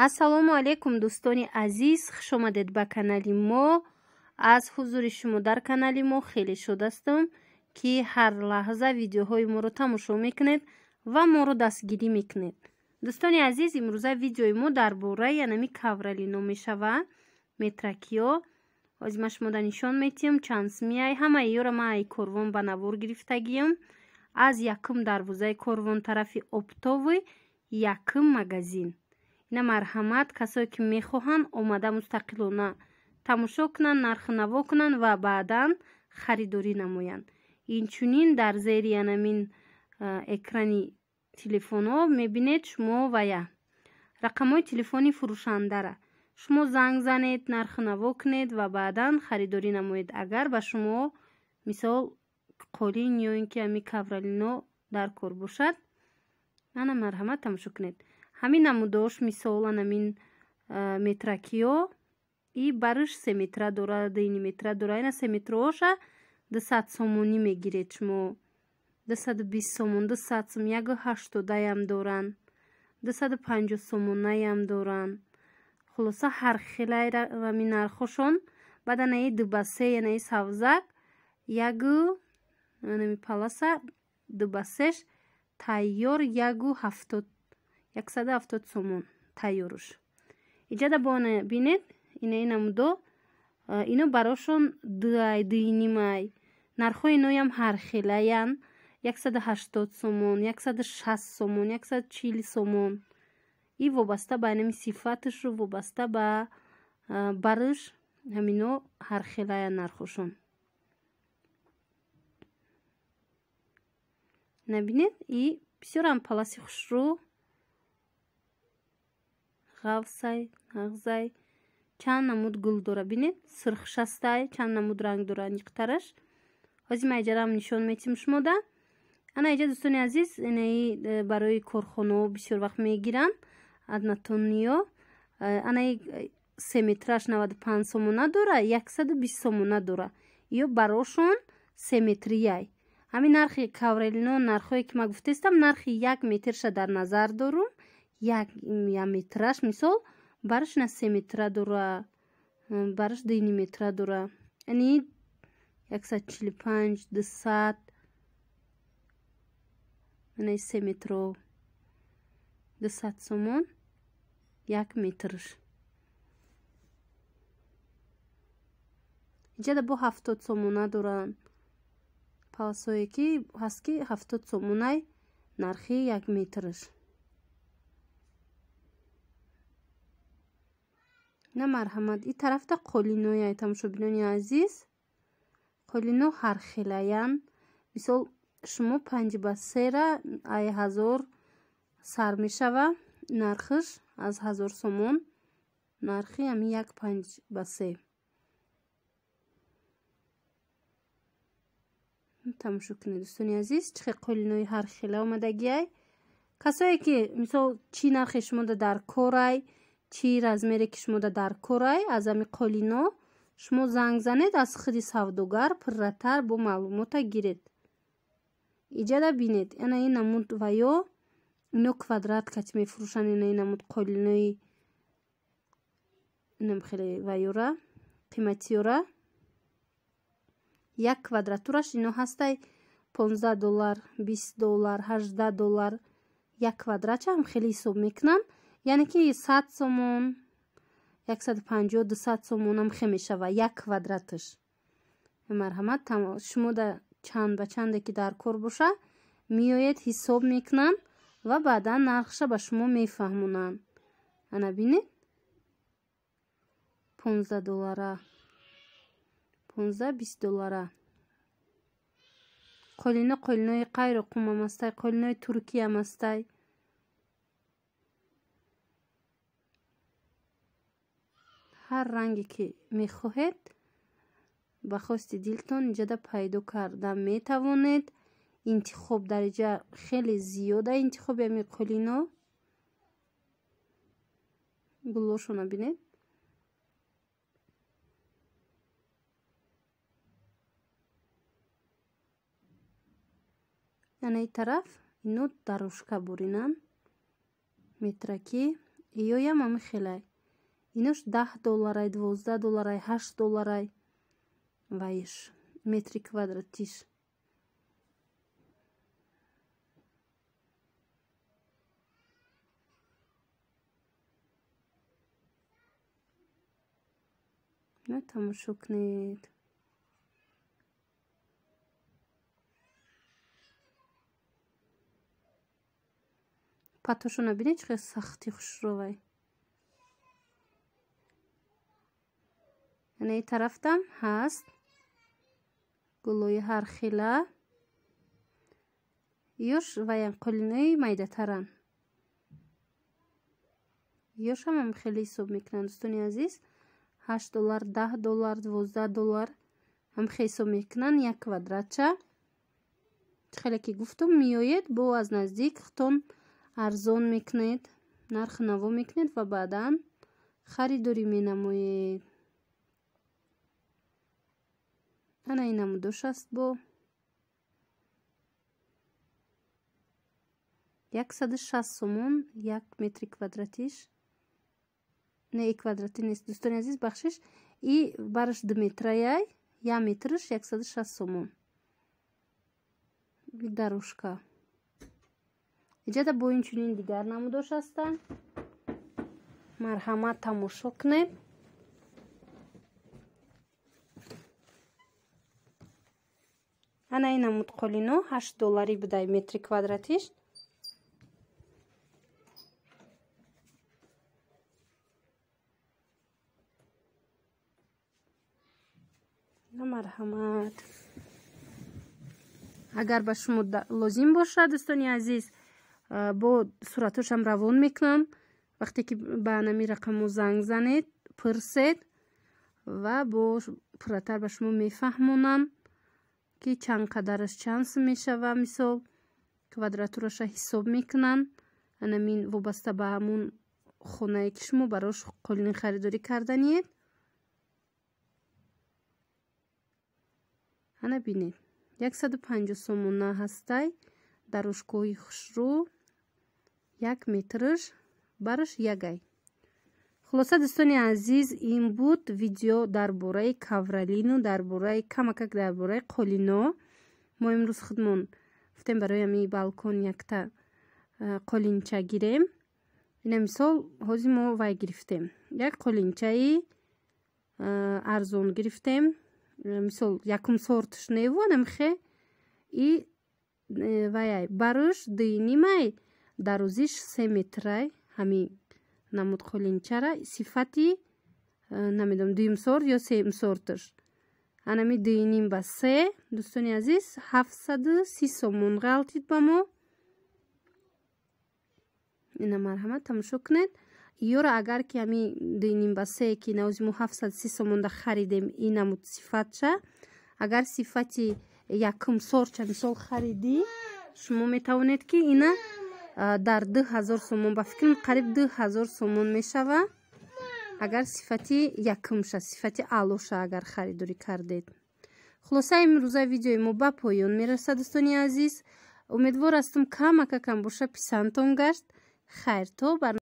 Ассалому алайкум, дӯстони азиз, хуш омадед ба канали мо. Аз ҳузури шумо дар канали мо хеле шод ҳастам, ки ҳар лаҳза видеоҳои моро тамошо мекунед ва моро дастгирӣ мекунед. Дӯстони азиз, имрӯза видеои мо дар бораи анами ковролино мешавад, метракиё. Ҳозир ман шумода нишон метиҳам чанд смияй. Ҳамаи ёро ман ай корвон ба навор гирифтагиям. Аз якум дарвозаи корвон тарафи оптовый якум магазин. Ина марҳамат, касое ки мехоҳанд омада мустақилона тамошо кунанд, нархнаво кунанд ва баъдан харидорӣ намоянд. Инчунин дар зери анамин экрани телефонҳо мебинед шумо вая рақамҳои телефони фурӯшандара. Шумо занг занед, нархнаво кунед ва баъдан харидорӣ намоед, агар ба шумо мисол қолин ё ин ки ҳами ковролино дар кор бошад. Ана марҳамат, тамошо кунед. Ҳамин намудош, мисол анамин метракиё и барш 3 метра дора, 2 метра дора. Ина 3 метроша 200 сомонӣ мегиред шумо. 220 сомон, 200 сом, 180-аям доранд, 250 сомонаям доранд. Хулоса ҳар хелай ҳамин нархошон. Баъд анаи 2 ба 3, анаи савзак ягу анами паласа 2 ба 3 тайёр 170, 170 сомон тайёруш. Иҷада бо бинед, инаи намудо, ино барошон 2-ай, 2.5-ай. Нархҳои иноям ҳар хелаянд. 180 сомон, 160 сомон, 140 сомон. И вобаста ба инами сифаташу вобаста ба барш ҳамино ҳар хелаянд нархошон. Набинед, и бисёрам паласи хушрӯ, ғафсай, нағзай, чанд намуд гул дора. Бинед, сирхшастай, чанд намуд ранг дора ниқтараш. Ҳозир ман иҷарам нишон метиҳам шумода. Ана иҷа дӯстони азиз, инаи барои корхонаҳо бисёр вақт мегиранд однотонниё. Анаи 3 метраш 95 сомона дора, 120 сомона дора. Ё барошон 3 метрияй. Ҳамин нархи ковролино, нархҳое ки ман гуфтаистам, нархи 1 метрша дар назар дорум. Як метраш мисол барш на 3 метра дора, барш 2 метра дора. Яъни 145, 200, ана 3 метро 200 сомон 1 метрш. Иҷада бо 70 сомона доранд. Паласое ки ҳаст ки 70 сомонай нархи 1 метрш. На марҳамат, и тарафта қолинояй, тамошобинони азиз. Қолино ҳар хелаянд. Мисол шумо 5 ба 3-ра ай 1000 сар мешава нархш, аз 1000 сомон нархи ҳамин як 5 ба 3. Тамошо кунед дӯстони азиз, чӣ хел қолинои ҳар хела омадагиай. Касое ки мисол чӣ нархе шумода дар корай, чӣ размере ки шумода дар корай, аз ҳами қолино шумо занг занед, аз худи савдогар пурратар бо маълумота гиред. Иҷада бинед, ана ин намуд ва ё ино квадрат кати мефурӯшанд, ина ин намуд қолинои инам хеле ва ёра қиматиёра. Як квадратураш ино ҳастай 15 доллар, 20 доллар, 18 доллар. Як квадратча ҳам хеле ҳисоб мекунанд. Яъне ки 100 сомон, 150, 200 сомон ҳам хе мешава як квадраташ. Марҳамат, шумо да чанд ба чанде ки дар кор боша, меоед ҳисоб мекунанд ва баъдан нархша ба шумо мефаҳмонанд. Ана бинед, 15 доллара, 15-20 доллара. Қолино қолинои қайроқумам ҳастай, қолинои туркиям ҳастай. Ҳар ранге ки мехоҳед ба хости дилтон иҷада пайдо карда метавонед. Интихоб дар иҷа хеле зиёда, интихоби ҳамин қолино. Гуллошона бинед. Анаи тараф ино дарушка буринанд метраки. Иёям ами хелай. Инош 10 долларай, 12 долларай, 8 долларай. Вайш метри квадратиш. На тамошо кунед. Патошона бинед чӣ қадр сахти хушрӯвай. Яъне ин тарафтам ҳаст гулои ҳархела. Ёш ваян қолинои майдатаранд. Ёшам ҳам хеле ҳисоб мекунанд, дӯстони азиз. 8 доллар, 10 доллар, 12 доллар ҳам хеле ҳисоб мекунанд як квадратча. Хеле ки гуфтум, меоед бо аз наздик худтон арзон мекунед, нарх наво мекунед ва баъдан харидорӣ менамоед. Ана ин намудош аст бо 160 сомон як метри квадратиш. Не, и квадрати нест, дӯстони азиз, бахшиш. И бараш 2 метраяй, 1 метрш 160 сомон. Дорожка. Иҷада бо инчунин дигар намудош ҳастанд. Марҳамат тамошо кунед. Ана ин намуд қолино 8 доллари будай метри квадратиш. Марҳамат. Агар ба шумо лозим бошад, дӯстони азиз, бо суратошам равон мекунам. Вақте ки ба нами рақамҳо занг занед, пурсед ва бо пурратар ба шумо мефаҳмонам ки чанд қадараш чанд сум мешава. Мисол квадратураша ҳисоб мекунанд. Анамин вобаста ба ҳамун хонае ки шумо барош қолин харидорӣ карданиед. Ана бинед, 150 сомона ҳастай дорожкаҳои хушрӯ, 1 метрш бараш ягай. Хулоса, дӯстони азиз, ин буд видео дар бораи ковролину, дар бораи камакак дар бораи қолино. Мо имрӯз худмон гуфтем барои ҳамин балкон якта қолинча гирем. Ина мисол ҳозир мо вай гирифтем. Як қолинчаи арзон гирифтем. Мисол якум сортш неву намхе и ваяй баруш дуйнимай дарозиш 3 метрай ҳамин намуд қолинчара сифати намедонам дуюм сорт ё сеюм сортш. Анами 2.5 ба 3, дӯстони азиз, 730 сомон ғалтид ба мо. Ина марҳамат тамошо кунед. Ёра агар ки ҳами 2.5 ба 3 ки навози мо 730 сомонда харидем, ин намуд сифатша, агар сифати якум сортша мисол харидӣ, шумо метавонед ки ина дар 2000 сомон, ба фикрам қариб 2000 сомон мешава, агар сифати якумша, сифати аълоша агар харидорӣ кардед. Хулоса, имрӯза видеои мо ба поён мерасад, дӯстони азиз. Умедвор ҳастам камакакам боша писандтон гашт. Хайр то бар.